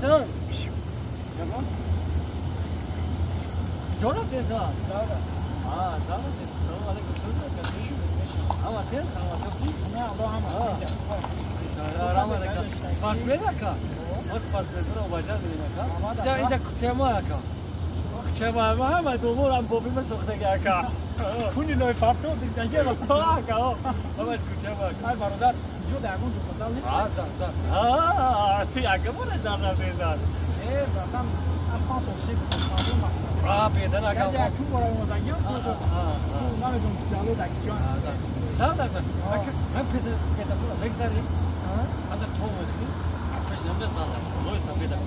Бача. Жора теза. А, зара теза. Салом алейкум. Ама тез, ама тез. Не, Аллоҳ ҳама. Рама ака. Спортсмен ака. Мо спортсмен уважать менем ака. Инҷа инҷа кучаи мо ака. Кучаи мо ма ҳама думорам боби ма сохтаги ака. Куни лой фарто дидаги ака. Ҳамаш кучаи мо ака. Ай бародар, ҷо дар ягон дуконзал нест? А, зан, зан. А, ту ака мора зан намезан. Э, братан, ам 5 сол ши А, бедан ака. Якум бора омадагиам. Намедонам зало дар киҷо. Зан ака. Ман педа светофор мегзарем. Анда то мехӯрем. Пеш намда зан ака. Лой сафеда.